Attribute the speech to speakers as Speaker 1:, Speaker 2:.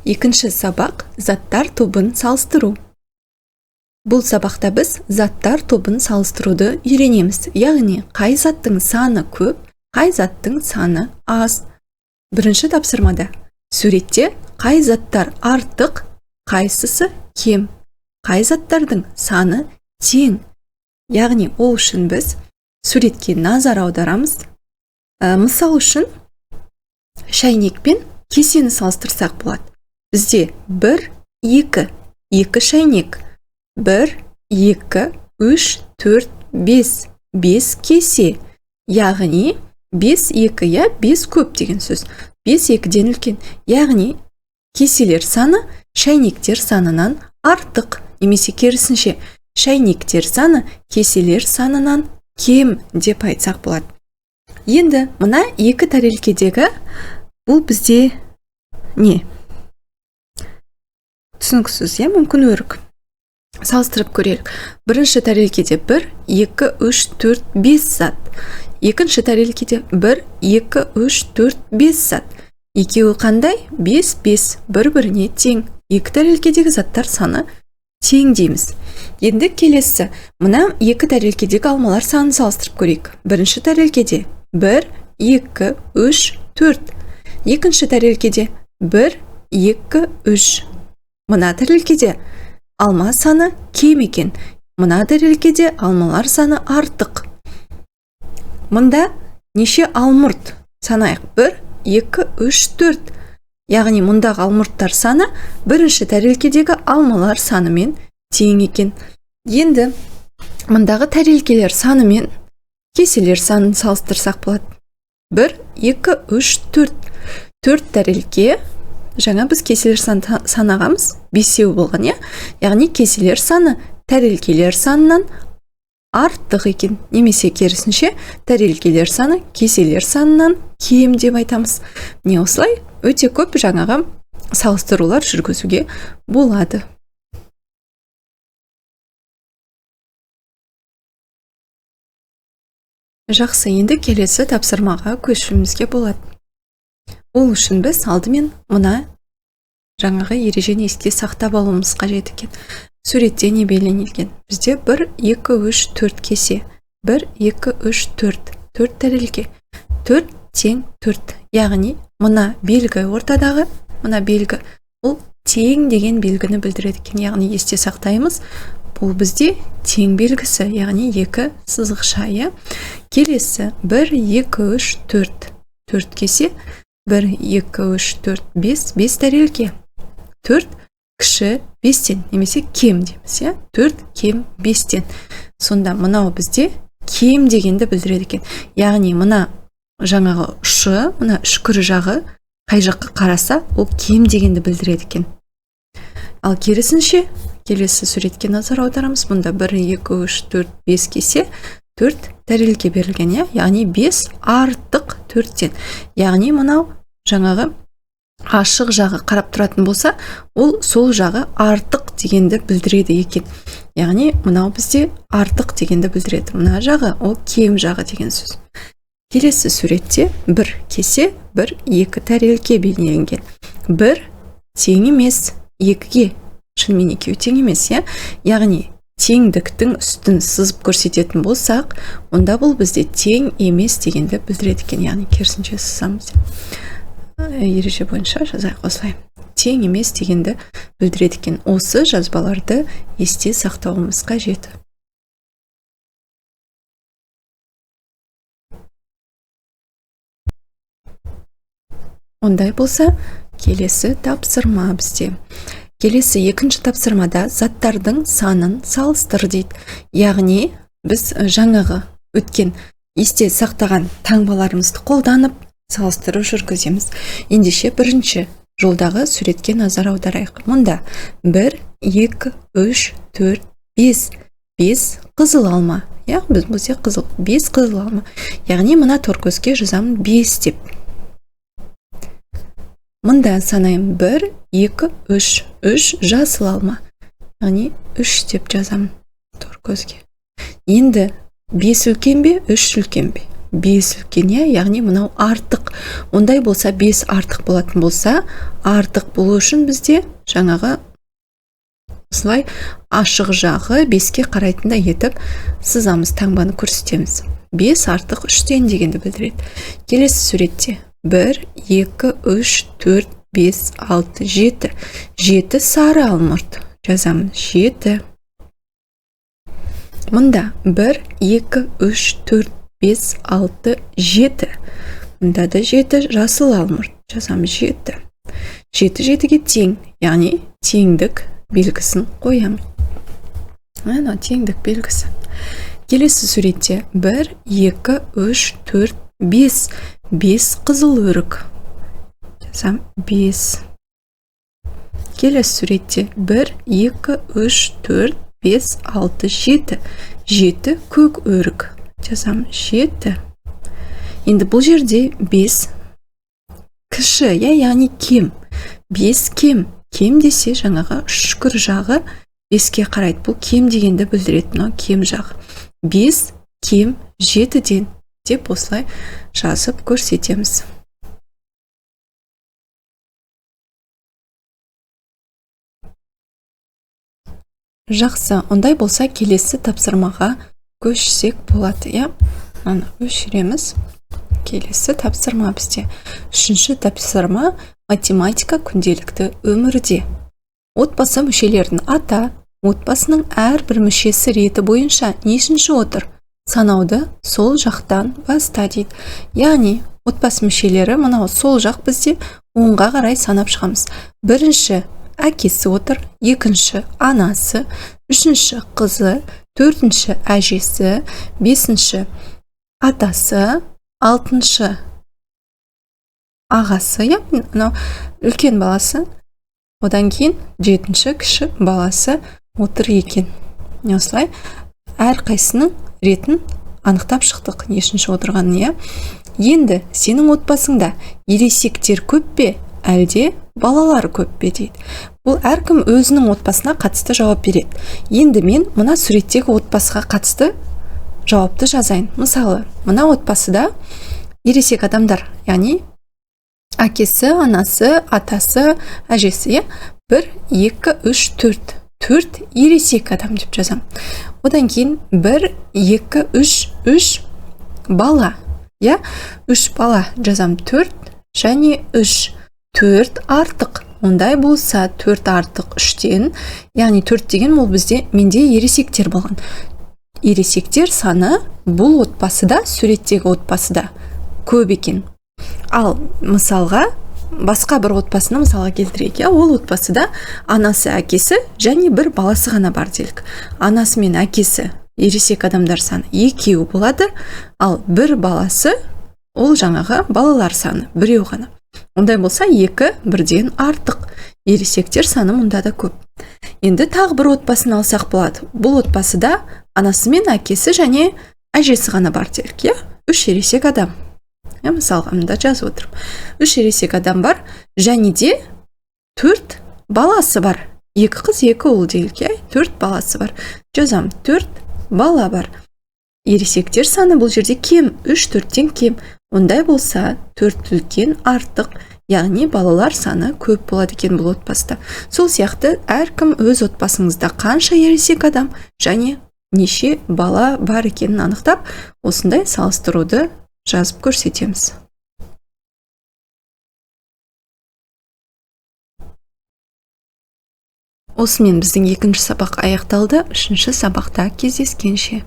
Speaker 1: Екінші сабақ заттар тобын салыстыру. Бұл сабақта біз заттар тобын салыстыруды үйренеміз. Яғни қай заттың саны көп, қай заттың саны аз. Бірінші тапсырмада суретте қай заттар артық, қайсысы кем, қай заттардың саны тең. Яғни ол үшін біз суретке назар аударамыз. Мысал үшін шәйнек пен кесені салыстырсақ болады. Бізде 1, 2, 2 шәйнек, 1, 2, 3, 4, 5, 5 кесе. Яғни 5, 2, я 5 көп деген сөз. 5 2-ден үлкен. Яғни кеселер саны шәйнектер санынан артық, немесе керісінше шәйнектер саны кеселер санынан кем деп айтсақ болады. Енді мына екі тәрелкедегі бұл бізде не? Түсініксіз, иә, мүмкін өрік. Салыстырып көрелік. Бірінші тәрелкеде 1, 2, 3, 4, 5 зат. Екінші тәрелкеде 1, 2, 3, 4, 5 зат. Екеуі қандай? 5, 5, бір-біріне тең. Екі тәрелкедегі заттар саны тең дейміз. Енді келесі, мына екі тәрелкедегі алмалар санын салыстырып көрейік. Бірінші тәрелкеде 1, 2, 3, 4. Екінші тәрелкеде 1, 2, 3. Мына тәрелкеде алма саны кем екен. Мына тәрелкеде алмалар саны артық. Мында неше алмұрт санайық? 1, 2, 3, 4. Яғни мұндағы алмұрттар саны бірінші тәрелкедегі алмалар санымен тең екен. Енді мұндағы тәрелкелер санымен кеселер санын салыстырсақ болады. 1, 2, 3, 4. 4 тәрелке. Жаңа біз кеселер санын санағанбыз, 5 болған, иә? Яғни кеселер саны тәрелкелер санынан артық екен, немесе керісінше тәрелкелер саны кеселер санынан кем деп айтамыз. Міне осылай өте көп жаңағы салыстырулар жүргізуге болады. Жақсы, енді келесі тапсырмаға көшуімізге болады. Ол үшін біз алдымен мына жаңағы ережені есте сақтап алуымыз қажет екен. Суретте не белгіленген? Бізде 1, 2, 3, 4 кесе. 1, 2, 3, 4. 4 тәрелке. 4 тең 4. Яғни мына белгі ортадағы, мына белгі, бұл тең деген белгіні білдіреді екен. Яғни есте сақтаймыз. Бұл бізде тең белгісі, яғни 2 сызықша, иә? Келесі 1, 2, 3, 4. 4 кесе. 1, 2, 3, 4, 5, 5 тәрелке. 4 кіші 5-тен, немесе кем дейміз, иә? 4 кем 5-тен. Сонда мынау бізде кем дегенді білдіреді екен. Яғни мына жаңағы ұшы, мына үшкір жағы қай жаққа қараса, ол кем дегенді білдіреді екен. Ал керісінше, келесі суретке назар аударамыз. Мұнда 1, 2, 3, 4, 5 кесе, 4 тәрелке берілген, иә? Яғни 5 артық 4-тен. Яғни мынау жаңағы ашық жағы қарап тұратын болса, ол сол жағы артық дегенді білдіреді екен. Яғни мынау бізде артық дегенді білдіреді. Мына жағы ол кем жағы деген сөз. Келесі суретте 1 кесе, 1, 2 тәрелке бейнеленген. 1 тең емес 2-ге. Шынымен екеуі тең емес, иә? Яғни теңдіктің үстін сызып көрсететін болсақ, онда бұл бізде тең емес дегенді білдіреді екен. Яғни керісінше сызамыз. Ереже бойынша жазайық осылай. Тең емес дегенді білдіреді екен. Осы жазбаларды есте сақтауымыз қажет. Ондай болса, келесі тапсырма бізде. Келесі екінші тапсырмада заттардың санын салыстыр дейді. Яғни біз жаңағы өткен есте сақтаған таңбаларымызды қолданып салыстыру жүргіземіз. Ендеше бірінші жолдағы суретке назар аударайық. Мұнда 1, 2, 3, 4, 5. 5 қызыл алма. Иә, біз бізде қызыл. 5 қызыл алма. Яғни мына торкөзге жазамын 5 деп. Мында санаймын 1, 2, 3. 3 жасыл алма. Яғни 3 деп жазамын торкөзге. Енді 5 үлкен бе, 3 үлкен бе? 5 үлкен, иә, яғни мынау артық. Ондай болса 5 артық болатын болса, артық болу үшін бізде жаңағы осылай ашық жағы 5-ке қарайтындай етіп сызамыз, таңбаны көрсетеміз. 5 артық 3-тен дегенді білдіреді. Келесі суретте 1, 2, 3, 4, 5, 6, 7. 7 сары алмұрт жазамын. 7. Мында 1, 2, 3, 4, 5, 6, 7. Мында да 7 жасыл алмұрт жазамын. 7. 7 7-ге тең, яғни теңдік белгісін қоямын. Мына теңдік белгісі. Келесі суретте 1, 2, 3, 4, 5. 5 қызыл өрік. Жазам 5. Келесі суретте 1, 2, 3, 4, 5, 6, 7. 7 көк өрік. Жазам 7. Енді бұл жерде 5 кіші, яғни кем. 5 кем. Кем десе жаңағы үшкір жағы 5-ке қарайды. Бұл кем дегенді білдіреді, мынау кем жағы. 5 кем 7-ден деп осылай жазып көрсетеміз. Жақсы, ондай болса келесі тапсырмаға көшсек болады, иә? Мынаны өшіреміз. Келесі тапсырма бізде. Үшінші тапсырма математика күнделікті өмірде. Отбасы мүшелерін ата, отбасының әрбір мүшесі реті бойынша нешінші отыр? Санауды сол жақтан баста дейді. Яғни отбасы мүшелері мынау сол жақ бізде оңға қарай санап шығамыз. Бірінші әкесі отыр, екінші анасы, үшінші қызы, төртінші әжесі, бесінші атасы, алтыншы ағасы, иә, мынау үлкен баласы, одан кейін жетінші кіші баласы отыр екен. Осылай әрқайсының ретін анықтап шықтық, нешінші отырғанын, иә. Енді сенің отбасыңда ересектер көп пе, әлде балалар көп пе дейді. Бұл әркім өзінің отбасына қатысты жауап береді. Енді мен мына суреттегі отбасыға қатысты жауапты жазайын. Мысалы, мына отбасыда ересек адамдар, яғни әкесі, анасы, атасы, әжесі, иә, 1, 2, 3, 4. 4 ересек адам деп жазам. Одан кейін 1, 2, 3, 3 бала, иә, 3 бала жазам. 4 және 3. 4 артық. Ондай болса 4 артық 3-тен, яғни 4 деген ол бізде менде ересектер болған. Ересектер саны бұл отбасыда, суреттегі отбасыда көп екен. Ал мысалға басқа бір отбасыны мысалға келтірейік, иә, ол отбасыда анасы, әкесі және бір баласы ғана бар делік. Анасы мен әкесі ересек адамдар саны екеу болады, ал бір баласы ол жаңағы балалар саны біреу ғана. Ондай болса 2 бірден артық. Ересектер саны мұнда да көп. Енді тағы бір отбасын алсақ болады. Бұл отбасыда анасы мен әкесі және әжесі ғана бар делік, иә, 3 ересек адам. Мысалға мында жазып отырмын. 3 ересек адам бар және де 4 баласы бар. 2 қыз, 2 ұл делік, иә, 4 баласы бар. Жазам, 4 бала бар. Ересектер саны бұл жерде кем, 3 4-тен кем. Ондай болса 4 үлкен артық, яғни балалар саны көп болады екен бұл отбасыда. Сол сияқты әркім өз отбасыңызда қанша ересек адам және неше бала бар екенін анықтап, осындай салыстыруды жазып көрсетеміз. Осымен біздің екінші сабақ аяқталды. Үшінші сабақта кездескенше.